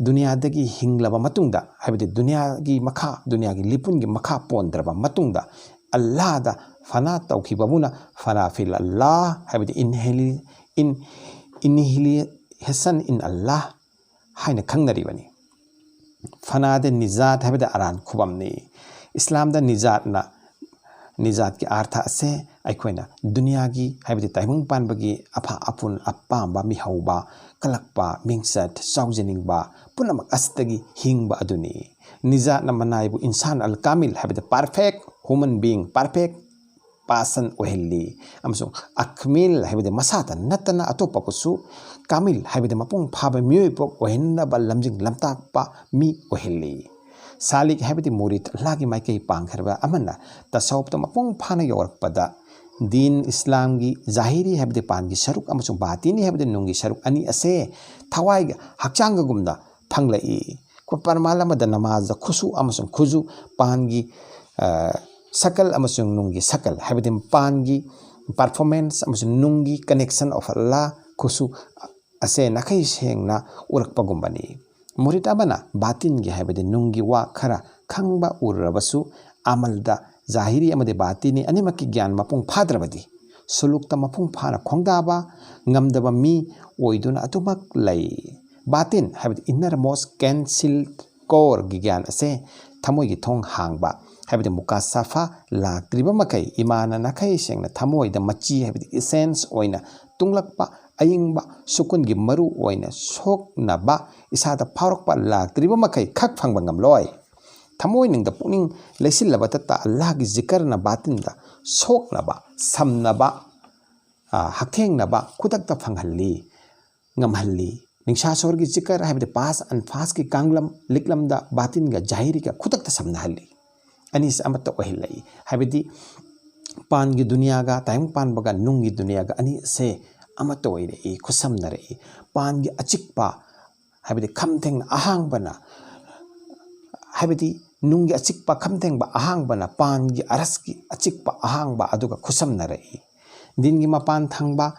ꯗꯨꯅꯤꯌꯥꯗꯒꯤ ꯍꯤꯡꯂꯕ ꯃꯇꯨꯡꯗ, ꯍꯥꯏꯕꯗꯤ ꯗꯨꯅꯤꯌꯥꯒꯤ ꯃꯈꯥ, ꯗꯨꯅꯤꯌꯥꯒꯤ ꯂꯤꯄꯨꯟꯒꯤ ꯃꯈꯥ ꯄꯣꯟꯗ꯭ꯔꯕ ꯃꯇꯨꯡꯗ, ꯑꯜꯂꯥꯍꯗ ꯐꯅꯥ ꯇꯧꯈꯤꯕꯕꯨꯅ ꯐꯅꯥ ꯐꯤꯜ ꯑꯜꯂꯥꯍ, ꯍꯥꯏꯕꯗꯤ ꯏꯟꯍꯦꯂꯤ-, ꯏꯟ-, ꯏꯟꯍꯤꯂꯤꯍꯦꯁꯟ ꯏꯟ ꯑꯜꯂꯥꯍ ꯍꯥꯏꯅ ꯈꯪꯅꯔꯤꯕꯅꯤ꯫ ꯐꯅꯥꯗ ꯅꯤꯖꯥꯠ ꯍꯥꯏꯕꯗꯤ ꯑꯔꯥꯟ ꯈꯨꯕꯝꯅꯤ꯫ ꯏꯁꯂꯥꯝꯗ ꯅꯤꯖꯥꯠꯅ, ꯅꯤꯖꯥꯠꯀꯤ ꯑꯥꯔꯊ ꯑꯁꯦ ꯑꯩꯈꯣꯏꯅ ꯗꯨꯅꯤꯌꯥꯒꯤ, ꯍꯥꯏꯕꯗꯤ ꯇꯥꯏꯕꯪ ꯄꯥꯟꯕꯒꯤ ꯑꯐ ꯑꯄꯨꯟ, ꯑꯄꯥꯝꯕ, ꯃꯤꯍꯧꯕ, ꯀꯜꯂꯛꯄ, ꯃꯤꯡꯆꯠ, ꯆꯥꯎꯖꯅꯤꯡꯕ ꯄꯨꯝꯅꯃꯛ ꯑꯁꯤꯗꯒꯤ ꯍꯤꯡꯕ ꯑꯗꯨꯅꯤ꯫ ꯅꯤꯖꯥꯠꯅ ꯃꯅꯥꯏꯕꯨ ꯏꯟꯁꯥꯟ ꯑꯜ ꯀꯥꯃꯤꯜ, ꯍꯥꯏꯕꯗꯤ perfect human being, perfect person ꯑꯣꯏꯍꯜꯂꯤ, ꯑꯃꯁꯨꯡ ꯑꯈꯃꯤꯜ, ꯍꯥꯏꯕꯗꯤ ꯃꯁꯥꯇ ꯅꯠꯇꯅ ꯑꯇꯣꯞꯄꯕꯨꯁꯨ ꯀꯥꯃꯤꯜ, ꯍꯥꯏꯕꯗꯤ ꯃꯄꯨꯡ ꯐꯥꯕ ꯃꯤꯑꯣꯏ ꯄꯣꯛ ꯑꯣꯏꯍꯟꯅꯕ ꯂꯝꯖꯤꯡ ꯂꯝꯇꯥꯛꯄ ꯃꯤ ꯑꯣꯏꯍꯜꯂꯤ꯫ ꯁꯥꯂꯤꯛ, ꯍꯥꯏꯕꯗꯤ ꯃꯨꯔꯤꯗ, ꯑꯜꯂꯥꯍꯒꯤ ꯃꯥꯏꯀꯩ ꯄꯥꯡꯈ꯭ꯔꯕ ꯑꯃꯅ ꯇꯁꯧꯞꯇ ꯃꯄꯨꯡ ꯐꯥꯅ ꯌꯧꯔꯛꯄꯗ, ꯗꯤꯟ ꯏꯁꯂꯥꯝꯒꯤ ꯖꯥꯍꯤꯔꯤ, ꯍꯥꯏꯕꯗꯤ ꯄꯥꯟꯒꯤ ꯁꯔꯨꯛ, ꯑꯃꯁꯨꯡ ꯕꯥꯇꯤꯅꯤ, ꯍꯥꯏꯕꯗꯤ ꯅꯨꯡꯒꯤ ꯁꯔꯨꯛ ꯑꯅꯤ ꯑꯁꯦ ꯊꯋꯥꯏꯒ ꯍꯛꯆꯥꯡꯒꯒꯨꯝꯅ ꯐꯪꯂꯛꯏ꯫ ꯈꯨ-, ꯄꯔꯃꯥꯟ ꯑꯃꯗ ꯅꯃꯥꯖꯗ ꯈꯨꯁꯨ ꯑꯃꯁꯨꯡ ꯈꯨꯖꯨ, ꯄꯥꯟꯒꯤ, ꯑ, ꯁꯀꯜ ꯑꯃꯁꯨꯡ ꯅꯨꯡꯒꯤ ꯁꯀꯜ, ꯍꯥꯏꯕꯗꯤ ꯄꯥꯟꯒꯤ performance ꯑꯃꯁꯨꯡ ꯅꯨꯡꯒꯤ connection of Allah, ꯈꯨꯁꯨ ꯑꯁꯦ ꯅꯥꯈꯩ ꯁꯦꯡꯅ ꯎꯔꯛꯄꯒꯨꯝꯕꯅꯤ꯫ ꯃꯨꯔꯤꯗ ꯑꯃꯅ ꯕꯥꯇꯤꯟꯒꯤ, ꯍꯥꯏꯕꯗꯤ ꯅꯨꯡꯒꯤ ꯋꯥ ꯈꯔ ꯈꯪꯕ ꯎꯔꯨꯔꯕꯁꯨ, ꯑꯃꯜꯗ ꯖꯥꯍꯤꯔꯤ ꯑꯃꯗꯤ ꯕꯥꯇꯤꯅꯤ ꯑꯅꯤꯃꯛꯀꯤ ꯒ꯭ꯌꯥꯟ ꯃꯄꯨꯡ ꯐꯥꯗ꯭ꯔꯕꯗꯤ, ꯁꯨꯂꯨꯛꯇ ꯃꯄꯨꯡ ꯐꯥꯅ ꯈꯣꯡꯗꯥꯕ ꯉꯝꯗꯕ ꯃꯤ ꯑꯣꯏꯗꯨꯅ ꯑꯗꯨꯃꯛ ꯂꯩ꯫ ꯕꯥꯇꯤꯟ, ꯍꯥꯏꯕꯗꯤ innermost concealed coreꯒꯤ ꯒ꯭ꯌꯥꯟ ꯑꯁꯦ ꯊꯃꯣꯏꯒꯤ ꯊꯣꯡ ꯍꯥꯡꯕ, ꯍꯥꯏꯕꯗꯤ ꯃꯨꯀꯥꯁꯥꯐꯥ ꯂꯥꯛꯇ꯭ꯔꯤꯕ ꯃꯈꯩ, ꯏꯃꯥꯟꯅ ꯅꯥꯈꯩ ꯁꯦꯡꯅ ꯊꯃꯣꯏꯗ ꯃꯆꯤ, ꯍꯥꯏꯕꯗꯤ essence ꯑꯣꯏꯅ ꯇꯨꯡꯂꯛꯄ, ꯑꯏꯪꯕ, ꯁꯨꯀꯨꯟꯒꯤ ꯃꯔꯨ ꯑꯣꯏꯅ ꯁꯣꯛꯅꯕ ꯏꯁꯥꯗ ꯐꯥꯎꯔꯛꯄ ꯂꯥꯛꯇ꯭ꯔꯤꯕ ꯃꯈꯩ ꯈꯛ ꯐꯪꯕ ꯉꯝꯂꯣꯏ꯫ ꯊꯃꯣꯏꯅꯨꯡꯗ ꯄꯨꯛꯅꯤꯡ ꯂꯩꯁꯤꯜꯂꯕꯇꯇ ꯑꯜꯂꯥꯍꯒꯤ ꯖꯤꯀꯔꯅ ꯕꯥꯇꯤꯟꯗ ꯁꯣꯛꯅꯕ, ꯁꯝꯅꯕ, ꯑ, ꯍꯛꯊꯦꯡꯅꯕ ꯈꯨꯗꯛꯇ ꯐꯪꯍꯜꯂꯤ, ꯉꯝꯍꯜꯂꯤ꯫ ꯅꯤꯡꯁꯥꯁꯣꯔꯒꯤ ꯖꯤꯀꯔ, ꯍꯥꯏꯕꯗꯤ past and fastꯀꯤ ꯀꯥꯡꯂꯝ, ꯂꯤꯛꯂꯝꯗ ꯕꯥꯇꯤꯟꯒ ꯖꯥꯍꯤꯔꯤꯒ ꯈꯨꯗꯛꯇ ꯁꯝꯅꯍꯜꯂꯤ꯫ ꯑꯅꯤꯁꯤ ꯑꯃꯠꯇ ꯑꯣꯏꯍꯜꯂꯛꯏ꯫ ꯍꯥꯏꯕꯗꯤ ꯄꯥꯟꯒꯤ ꯗꯨꯅꯤꯌꯥꯒ ꯇꯥꯏꯕꯪ ꯄꯥꯟꯕꯒ ꯅꯨꯡꯒꯤ ꯗꯨꯅꯤꯌꯥꯒ ꯑꯅꯤ ꯑꯁꯦ ꯑꯃꯠꯇ ꯑꯣꯏꯔꯛꯏ, ꯈꯨꯠꯁꯝꯅꯔꯛꯏ꯫ ꯄꯥꯟꯒꯤ ꯑꯆꯤꯛꯄ, ꯍꯥꯏꯕꯗꯤ ꯈꯝ ꯊꯦꯡꯅ ꯑꯍꯥꯡꯕꯅ, ꯍꯥꯏꯕꯗꯤ ꯅꯨꯡꯒꯤ ꯑꯆꯤꯛꯄ ꯈꯝ ꯊꯦꯡꯕ ꯑꯍꯥꯡꯕꯅ ꯄꯥꯟꯒꯤ ꯑꯔꯁꯀꯤ ꯑꯆꯤꯛꯄ ꯑꯍꯥꯡꯕ ꯑꯗꯨꯒ ꯈꯨꯠꯁꯝꯅꯔꯛꯏ꯫ ꯗꯤꯟꯒꯤ ꯃꯄꯥꯟ ꯊꯪꯕ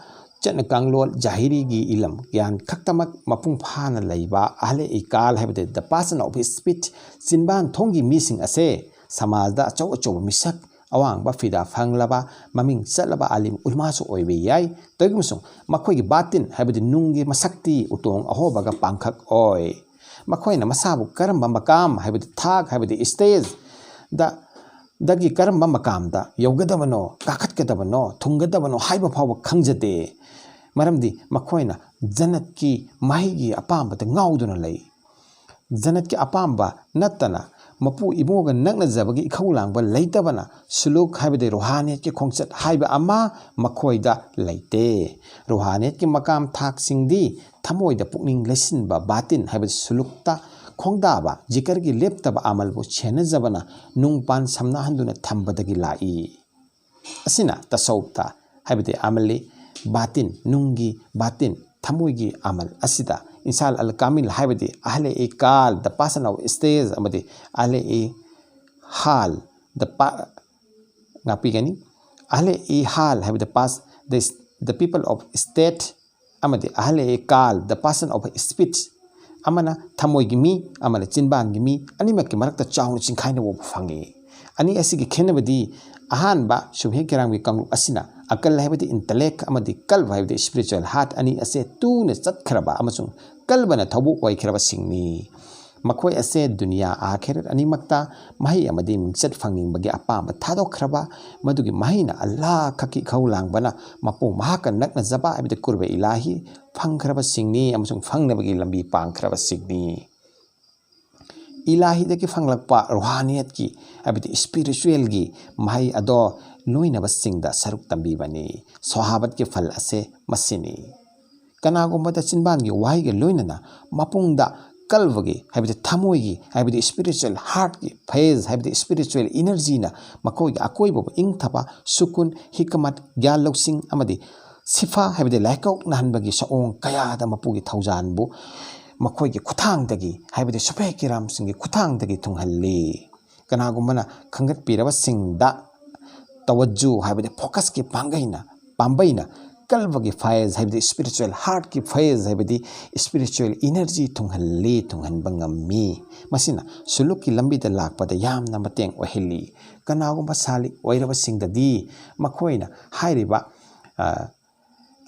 ꯆꯠꯅ ꯀꯥꯡꯂꯣꯟ, ꯖꯥꯍꯤꯔꯤꯒꯤ ꯏꯂꯝ ꯒ꯭ꯌꯥꯟ ꯈꯛꯇꯃꯛ ꯃꯄꯨꯡ ꯐꯥꯅ ꯂꯩꯕ ꯑꯍꯂꯦ ꯏꯀꯥꯜ ꯍꯥꯏꯕꯗꯤ the person of speech, ꯆꯤꯟꯕꯥꯟ ꯊꯣꯡꯒꯤ ꯃꯤꯁꯤꯡ ꯑꯁꯦ ꯁꯃꯥꯖꯗ ꯑꯆꯧ ꯑꯆꯧꯕ ꯃꯤꯁꯛ, ꯑꯋꯥꯡꯕ ꯐꯤꯗꯥ ꯐꯪꯂꯕ, ꯃꯃꯤꯡ ꯆꯠꯂꯕ ꯑꯥꯂꯤꯝ ꯎꯂꯃꯥꯁꯨ ꯑꯣꯏꯕ ꯌꯥꯏ꯫ ꯇꯧꯏꯒꯨꯝꯕꯁꯨꯡ ꯃꯈꯣꯏꯒꯤ ꯕꯥꯇꯤꯟ ꯍꯥꯏꯕꯗꯤ ꯅꯨꯡꯒꯤ ꯃꯁꯛꯇꯤ ꯎꯇꯣꯡ ꯑꯍꯣꯕꯒ ꯄꯥꯡꯈꯛ ꯑꯣꯏ꯫ ꯃꯈꯣꯏꯅ ꯃꯁꯥꯕꯨ ꯀꯔꯝꯕ ꯃꯀꯥꯝ ꯍꯥꯏꯕꯗꯤ ꯊꯥꯛ ꯍꯥꯏꯕꯗꯤ stage ꯗ, ꯗꯒꯤ ꯀꯔꯝꯕ ꯃꯀꯥꯝꯗ ꯌꯧꯒꯗꯕꯅꯣ, ꯀꯥꯈꯠꯀꯗꯕꯅꯣ, ꯊꯨꯡꯒꯗꯕꯅꯣ ꯍꯥꯏꯕ ꯐꯥꯎꯕ ꯈꯪꯖꯗꯦ꯫ ꯃꯔꯝꯗꯤ ꯃꯈꯣꯏꯅ ꯖꯅꯠꯀꯤ ꯃꯍꯩꯒꯤ ꯑꯄꯥꯝꯕꯗ ꯉꯥꯎꯗꯨꯅ ꯂꯩ꯫ ꯖꯅꯠꯀꯤ ꯑꯄꯥꯝꯕ ꯅꯠꯇꯅ ꯃꯄꯨ ꯏꯕꯨꯡꯒ ꯅꯛꯅꯖꯕꯒꯤ ꯏꯈꯧ ꯂꯥꯡꯕ ꯂꯩꯇꯕꯅ ꯁꯨꯂꯨꯛ ꯍꯥꯏꯕꯗꯤ ꯔꯨꯍꯥꯅꯤꯌꯠꯀꯤ ꯈꯣꯡꯆꯠ ꯍꯥꯏꯕ ꯑꯃ ꯃꯈꯣꯏꯗ ꯂꯩꯇꯦ꯫ ꯔꯨꯍꯥꯅꯤꯌꯠꯀꯤ ꯃꯀꯥꯝ ꯊꯥꯛꯁꯤꯡꯗꯤ ꯊꯃꯣꯏꯗ ꯄꯨꯛꯅꯤꯡ ꯂꯩꯁꯤꯟꯕ ꯕꯥꯇꯤꯟ ꯍꯥꯏꯕꯗꯤ ꯁꯨꯂꯨꯛꯇ ꯈꯣꯡꯗꯥꯕ ꯖꯤꯀꯔꯒꯤ ꯂꯦꯞꯇꯕ ꯑꯃꯜꯕꯨ ꯁꯦꯟꯅꯖꯕꯅ ꯅꯨꯡ ꯄꯥꯟ ꯁꯝꯅꯍꯟꯗꯨꯅ ꯊꯝꯕꯗꯒꯤ ꯂꯥꯛꯏ꯫ ꯑꯁꯤꯅ ꯇꯁꯧꯞꯇ ꯍꯥꯏꯕꯗꯤ ꯑꯃꯜꯂꯤ ꯕꯥꯇꯤꯟ, ꯅꯨꯡꯒꯤ ꯕꯥꯇꯤꯟ, ꯊꯃꯣꯏꯒꯤ ꯑꯃꯜ ꯑꯁꯤꯗ ꯏꯟꯁꯥꯜ ꯑꯜ ꯀꯥꯃꯤꯜ ꯍꯥꯏꯕꯗꯤ ꯑꯍꯂꯦ ꯏꯀꯥꯜ, the person of stage, ꯑꯃꯗꯤ ꯑꯍꯂꯦ ꯏ ꯍꯥꯜ, the pa-, ꯉꯥꯛꯄꯤꯒꯅꯤ꯫ ꯑꯍꯂꯦ ꯏ ꯍꯥꯜ ꯍꯥꯏꯕꯗꯤ pass, the, the people of state, ꯑꯃꯗꯤ ꯑꯍꯂꯦ ꯏꯀꯥꯜ, the person of speech, ꯑꯃꯅ ꯊꯃꯣꯏꯒꯤ ꯃꯤ, ꯑꯃꯅ ꯆꯤꯟꯕꯥꯟꯒꯤ ꯃꯤ, ꯑꯅꯤꯃꯛꯀꯤ ꯃꯔꯛꯇ ꯆꯥꯎꯅ ꯆꯤꯡꯈꯥꯏꯅꯕ ꯎꯕ ꯐꯪꯉꯤ꯫ ꯑꯅꯤ ꯑꯁꯤꯒꯤ ꯈꯦꯠꯅꯕꯗꯤ, ꯑꯍꯥꯟꯕ ꯁꯨꯐꯤ ꯀꯤꯔꯥꯝꯒꯤ ꯀꯥꯡꯂꯨꯞ ꯑꯁꯤꯅ ꯑꯀꯜ ꯍꯥꯏꯕꯗꯤ intellect ꯑꯃꯗꯤ ꯀꯜꯕ ꯍꯥꯏꯕꯗꯤ spiritual heart ꯑꯅꯤ ꯑꯁꯦ ꯇꯨꯅ ꯆꯠꯈ꯭ꯔꯕ ꯑꯃꯁꯨꯡ ꯀꯜꯕꯅ ꯊꯧꯕꯨ ꯑꯣꯏꯈ꯭ꯔꯕꯁꯤꯡꯅꯤ꯫ ꯃꯈꯣꯏ ꯑꯁꯦ ꯗꯨꯅꯤꯌꯥ ꯑꯥꯈꯤꯔꯠ ꯑꯅꯤꯃꯛꯇ ꯃꯍꯩ ꯑꯃꯗꯤ ꯃꯤꯡꯆꯠ ꯐꯪꯅꯤꯡꯕꯒꯤ ꯑꯄꯥꯝꯕ ꯊꯥꯗꯣꯛꯈ꯭ꯔꯕ, ꯃꯗꯨꯒꯤ ꯃꯍꯩꯅ ꯑꯜꯂꯥꯍ ꯈꯛꯀꯤ ꯏꯈꯧ ꯂꯥꯡꯕꯅ ꯃꯄꯨ ꯃꯍꯥꯛꯀ ꯅꯛꯅꯖꯕ ꯍꯥꯏꯕꯗꯤ ꯀꯨꯔꯕ ꯏꯂꯥꯍꯤ ꯐꯪꯈ꯭ꯔꯕꯁꯤꯡꯅꯤ ꯑꯃꯁꯨꯡ ꯐꯪꯅꯕꯒꯤ ꯂꯝꯕꯤ ꯄꯥꯡꯈ꯭ꯔꯕꯁꯤꯡꯅꯤ꯫ ꯏꯂꯥꯍꯤꯗꯒꯤ ꯐꯪꯂꯛꯄ ꯔꯨꯍꯥꯅꯤꯌꯠꯀꯤ ꯍꯥꯏꯕꯗꯤ spiritualꯒꯤ ꯃꯍꯩ ꯑꯗꯣ ꯂꯣꯏꯅꯕꯁꯤꯡꯗ ꯁꯔꯨꯛ ꯇꯝꯕꯤꯕꯅꯤ꯫ ꯁꯣꯍꯥꯕꯠꯀꯤ ꯐꯜ ꯑꯁꯦ ꯃꯁꯤꯅꯤ꯫ ꯀꯅꯥꯒꯨꯝꯕꯗ ꯆꯤꯟꯕꯥꯟꯒꯤ ꯋꯥꯍꯩꯒ ꯂꯣꯏꯅꯅ ꯃꯄꯨꯡꯗ ꯀꯜꯕꯒꯤ ꯍꯥꯏꯕꯗꯤ ꯊꯃꯣꯏꯒꯤ ꯍꯥꯏꯕꯗꯤ spiritual heartꯀꯤ phase ꯍꯥꯏꯕꯗꯤ spiritual energyꯅ ꯃꯈꯣꯏꯒꯤ ꯑꯀꯣꯏꯕꯕꯨ ꯏꯪꯊꯕ, ꯁꯨꯀꯨꯟ, ꯍꯤꯀꯃꯠ, ꯒ꯭ꯌꯥꯟ ꯂꯧꯁꯤꯡ ꯑꯃꯗꯤ ꯁꯤꯐꯥ ꯍꯥꯏꯕꯗꯤ ꯂꯥꯏꯀꯧꯅꯍꯟꯕꯒꯤ ꯁꯑꯣꯡ ꯀꯌꯥꯗ ꯃꯄꯨꯒꯤ ꯊꯧꯖꯥꯟꯕꯨ ꯃꯈꯣꯏꯒꯤ ꯈꯨꯠꯊꯥꯡꯗꯒꯤ ꯍꯥꯏꯕꯗꯤ ꯁꯨꯐꯦ ꯀꯤꯔꯥꯝꯁꯤꯡꯒꯤ ꯈꯨꯠꯊꯥꯡꯗꯒꯤ ꯊꯨꯡꯍꯜꯂꯤ꯫ ꯀꯅꯥꯒꯨꯝꯕꯅ ꯈꯟꯒꯠꯄꯤꯔꯕꯁꯤꯡꯗ ꯇꯋꯖꯨ ꯍꯥꯏꯕꯗꯤ focusꯀꯤ ꯄꯥꯡꯒꯩꯅ, ꯄꯥꯝꯕꯩꯅ ꯀꯜꯕꯒꯤ ꯐꯌꯦꯖ ꯍꯥꯏꯕꯗꯤ spiritual heartꯀꯤ ꯐꯌꯦꯖ ꯍꯥꯏꯕꯗꯤ spiritual energy ꯊꯨꯡꯍꯜꯂꯤ, ꯊꯨꯡꯍꯟꯕ ꯉꯝꯃꯤ꯫ ꯃꯁꯤꯅ ꯁꯨꯂꯨꯛꯀꯤ ꯂꯝꯕꯤꯗ ꯂꯥꯛꯄꯗ ꯌꯥꯝꯅ ꯃꯇꯦꯡ ꯑꯣꯏꯍꯜꯂꯤ꯫ ꯀꯅꯥꯒꯨꯝꯕ ꯁꯥꯂꯤꯛ ꯑꯣꯏꯔꯕꯁꯤꯡꯗꯗꯤ ꯃꯈꯣꯏꯅ ꯍꯥꯏꯔꯤꯕ, ꯑ,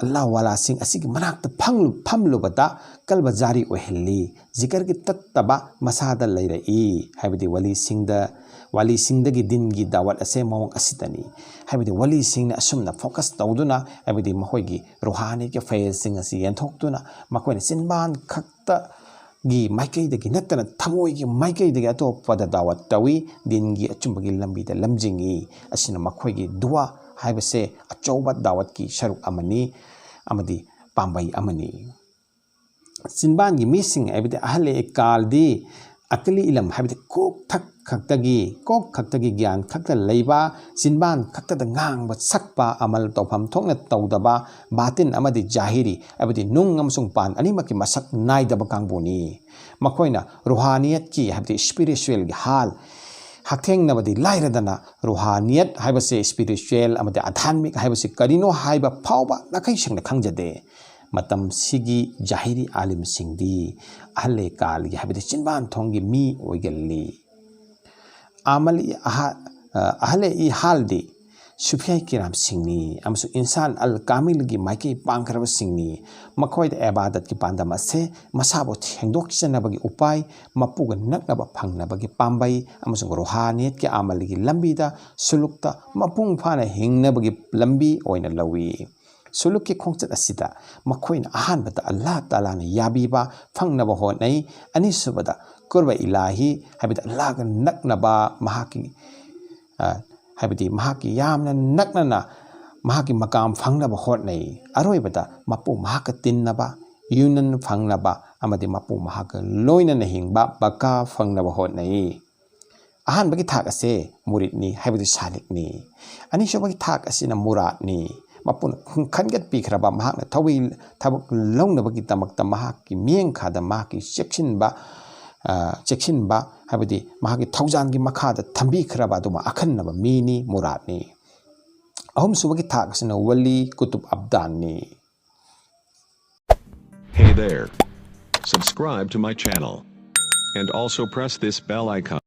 ꯑꯜꯂꯥꯍ ꯋꯥꯂꯥꯁꯤꯡ ꯑꯁꯤꯒꯤ ꯃꯅꯥꯛꯇ ꯐꯝꯂꯨ-, ꯐꯝꯂꯨꯕꯗ ꯀꯜꯕ ꯖꯥꯔꯤ ꯑꯣꯏꯍꯜꯂꯤ꯫ ꯖꯤꯀꯔꯒꯤ ꯇꯠꯇꯕ ꯃꯁꯥꯗ ꯂꯩꯔꯛꯏ꯫ ꯍꯥꯏꯕꯗꯤ ꯋꯥꯂꯤꯁꯤꯡꯗ, ꯋꯥꯂꯤꯁꯤꯡꯗꯒꯤ ꯗꯤꯟꯒꯤ ꯗꯥꯋꯠ ꯑꯁꯦ ꯃꯑꯣꯡ ꯑꯁꯤꯗꯅꯤ꯫ ꯍꯥꯏꯕꯗꯤ ꯋꯥꯂꯤꯁꯤꯡꯅ ꯑꯁꯨꯝꯅ focus ꯇꯧꯗꯨꯅ, ꯍꯥꯏꯕꯗꯤ ꯃꯈꯣꯏꯒꯤ ꯔꯨꯍꯥꯅꯤꯒꯤ ꯐꯌꯦꯖꯁꯤꯡ ꯑꯁꯤ ꯌꯦꯟꯊꯣꯛꯇꯨꯅ, ꯃꯈꯣꯏꯅ ꯆꯤꯟꯕꯥꯟ ꯈꯛꯇꯒꯤ ꯃꯥꯏꯀꯩꯗꯒꯤ ꯅꯠꯇꯅ ꯊꯃꯣꯏꯒꯤ ꯃꯥꯏꯀꯩꯗꯒꯤ ꯑꯇꯣꯞꯄꯗ ꯗꯥꯋꯠ ꯇꯧꯏ꯫ ꯗꯤꯟꯒꯤ ꯑꯆꯨꯝꯕꯒꯤ ꯂꯝꯕꯤꯗ ꯂꯝꯖꯤꯡꯏ꯫ ꯑꯁꯤꯅ ꯃꯈꯣꯏꯒꯤ ꯗꯨꯋꯥ ꯍꯥꯏꯕꯁꯦ ꯑꯆꯧꯕ ꯗꯥꯋꯠꯀꯤ ꯁꯔꯨꯛ ꯑꯃꯅꯤ ꯑꯃꯗꯤ ꯄꯥꯝꯕꯩ ꯑꯃꯅꯤ꯫ ꯆꯤꯟꯕꯥꯟꯒꯤ ꯃꯤꯁꯤꯡ, ꯍꯥꯏꯕꯗꯤ ꯑꯍꯜ ꯀꯥꯜꯗꯤ ꯑꯀꯂꯤ ꯏꯂꯝ, ꯍꯥꯏꯕꯗꯤ ꯀꯣꯛ ꯊꯛ ꯈꯛꯇꯒꯤ, ꯀꯣꯛ ꯈꯛꯇꯒꯤ ꯒ꯭ꯌꯥꯟ ꯈꯛꯇ ꯂꯩꯕ, ꯆꯤꯟꯕꯥꯟ ꯈꯛꯇꯗ ꯉꯥꯡꯕ ꯁꯛꯄ, ꯑꯃꯜ ꯇꯧꯐꯝ ꯊꯣꯛꯅ ꯇꯧꯗꯕ, ꯕꯥꯇꯤꯟ ꯑꯃꯗꯤ ꯖꯥꯍꯤꯔꯤ, ꯍꯥꯏꯕꯗꯤ ꯅꯨꯡ ꯑꯃꯁꯨꯡ ꯄꯥꯟ ꯑꯅꯤꯃꯛꯀꯤ ꯃꯁꯛ ꯅꯥꯏꯗꯕ ꯀꯥꯡꯕꯨꯅꯤ꯫ ꯃꯈꯣꯏꯅ ꯔꯨꯍꯥꯅꯤꯌꯠꯀꯤ, ꯍꯥꯏꯕꯗꯤ spiritualꯒꯤ ꯍꯥꯜ ꯍꯛꯊꯦꯡꯅꯕꯗꯤ ꯂꯥꯏꯔꯗꯅ, ꯔꯨꯍꯥꯅꯤꯌꯠ ꯍꯥꯏꯕꯁꯤ, spiritual ꯑꯃꯗꯤ ꯑꯙꯥꯠꯃꯤꯛ ꯍꯥꯏꯕꯁꯤ ꯀꯔꯤꯅꯣ ꯍꯥꯏꯕ ꯐꯥꯎꯕ ꯅꯥꯈꯩ ꯁꯦꯡꯅ ꯈꯪꯖꯗꯦ꯫ ꯃꯇꯝꯁꯤꯒꯤ ꯖꯥꯍꯤꯔꯤ ꯑꯥꯂꯤꯝꯁꯤꯡꯗꯤ ꯑꯍꯜ ꯀꯥꯜꯒꯤ, ꯍꯥꯏꯕꯗꯤ ꯆꯤꯟꯕꯥꯟ ꯊꯣꯡꯒꯤ ꯃꯤ ꯑꯣꯏꯒꯜꯂꯤ꯫ ꯑꯃꯜ ꯑꯍ-, ꯑꯍꯜ ꯏ ꯍꯥꯜꯗꯤ ꯁꯨꯐꯤꯌꯥ ꯀꯤꯔꯥꯝꯁꯤꯡꯅꯤ ꯑꯃꯁꯨꯡ ꯏꯟꯁꯥꯟ ꯑꯜ ꯀꯥꯃꯤꯜꯒꯤ ꯃꯥꯏꯀꯩ ꯄꯥꯡꯈ꯭ꯔꯕꯁꯤꯡꯅꯤ꯫ ꯃꯈꯣꯏꯗ ꯑꯦꯕꯥꯗꯠꯀꯤ ꯄꯥꯟꯗꯝ ꯑꯁꯦ ꯃꯁꯥꯕꯨ ꯊꯦꯡꯗꯣꯛꯆꯅꯕꯒꯤ ꯎꯄꯥꯏ, ꯃꯄꯨꯒ ꯅꯛꯅꯕ ꯐꯪꯅꯕꯒꯤ ꯄꯥꯝꯕꯩ ꯑꯃꯁꯨꯡ ꯔꯨꯍꯥꯅꯤꯌꯠꯀꯤ ꯑꯃꯜꯒꯤ ꯂꯝꯕꯤꯗ, ꯁꯨꯂꯨꯛꯇ ꯃꯄꯨꯡ ꯐꯥꯅ ꯍꯤꯡꯅꯕꯒꯤ ꯂꯝꯕꯤ ꯑꯣꯏꯅ ꯂꯧꯏ꯫ ꯁꯨꯂꯨꯛꯀꯤ ꯈꯣꯡꯆꯠ ꯑꯁꯤꯗ ꯃꯈꯣꯏꯅ ꯑꯍꯥꯟꯕꯗ ꯑꯜꯂꯥꯍ ꯇꯥꯂꯥꯅ ꯌꯥꯕꯤꯕ ꯐꯪꯅꯕ ꯍꯣꯠꯅꯩ꯫ ꯑꯅꯤꯁꯨꯕꯗ ꯀꯨꯔꯕ ꯏꯂꯥꯍꯤ, ꯍꯥꯏꯕꯗꯤ ꯑꯜꯂꯥꯍꯒ ꯅꯛꯅꯕ, ꯃꯍꯥꯛꯀꯤ, ꯑ, ꯍꯥꯏꯕꯗꯤ ꯃꯍꯥꯛꯀꯤ ꯌꯥꯝꯅ ꯅꯛꯅꯅ ꯃꯍꯥꯛꯀꯤ ꯃꯀꯥꯝ ꯐꯪꯅꯕ ꯍꯣꯠꯅꯩ꯫ ꯑꯔꯣꯏꯕꯗ ꯃꯄꯨ ꯃꯍꯥꯛꯀ ꯇꯤꯟꯅꯕ, ꯌꯨꯅꯟ ꯐꯪꯅꯕ ꯑꯃꯗꯤ ꯃꯄꯨ ꯃꯍꯥꯛꯀ ꯂꯣꯏꯅꯅ ꯍꯤꯡꯕ, ꯕꯀꯥ ꯐꯪꯅꯕ ꯍꯣꯠꯅꯩ꯫ ꯑꯍꯥꯟꯕꯒꯤ ꯊꯥꯛ ꯑꯁꯦ ꯃꯨꯔꯤꯠꯅꯤ, ꯍꯥꯏꯕꯗꯤ ꯁꯥꯂꯤꯛꯅꯤ꯫ ꯑꯅꯤꯁꯨꯕꯒꯤ ꯊꯥꯛ ꯑꯁꯤꯅ ꯃꯨꯔꯥꯠꯅꯤ꯫ ꯃꯄꯨꯅ ꯈꯟꯒꯠꯄꯤꯈ꯭ꯔꯕ, ꯃꯍꯥꯛꯅ ꯊꯧꯏ-, ꯊꯕꯛ ꯂꯧꯅꯕꯒꯤꯗꯃꯛꯇ ꯃꯍꯥꯛꯀꯤ ꯃꯤꯠꯌꯦꯡꯈꯥꯗ ꯃꯍꯥꯛꯀꯤ ꯆꯦꯛꯁꯤꯟꯕ, ꯑ, ꯆꯦꯛꯁꯤꯟꯕ, ꯍꯥꯏꯕꯗꯤ ꯃꯍꯥꯛꯀꯤ ꯊꯧꯖꯥꯜꯒꯤ ꯃꯈꯥꯗ ꯊꯝꯕꯤꯈ꯭ꯔꯕ ꯑꯗꯨꯝꯕ ꯑꯈꯟꯅꯕ ꯃꯤꯅꯤ, ꯃꯨꯔꯥꯠꯅꯤ꯫ ꯑꯍꯨꯝꯁꯨꯕꯒꯤ ꯊꯥꯛ ꯑꯁꯤꯅ ꯋꯂꯤ Qutub ꯑꯕꯗꯥꯟꯅꯤ꯫ Hey there. Subscribe to my channel. And also press this bell icon.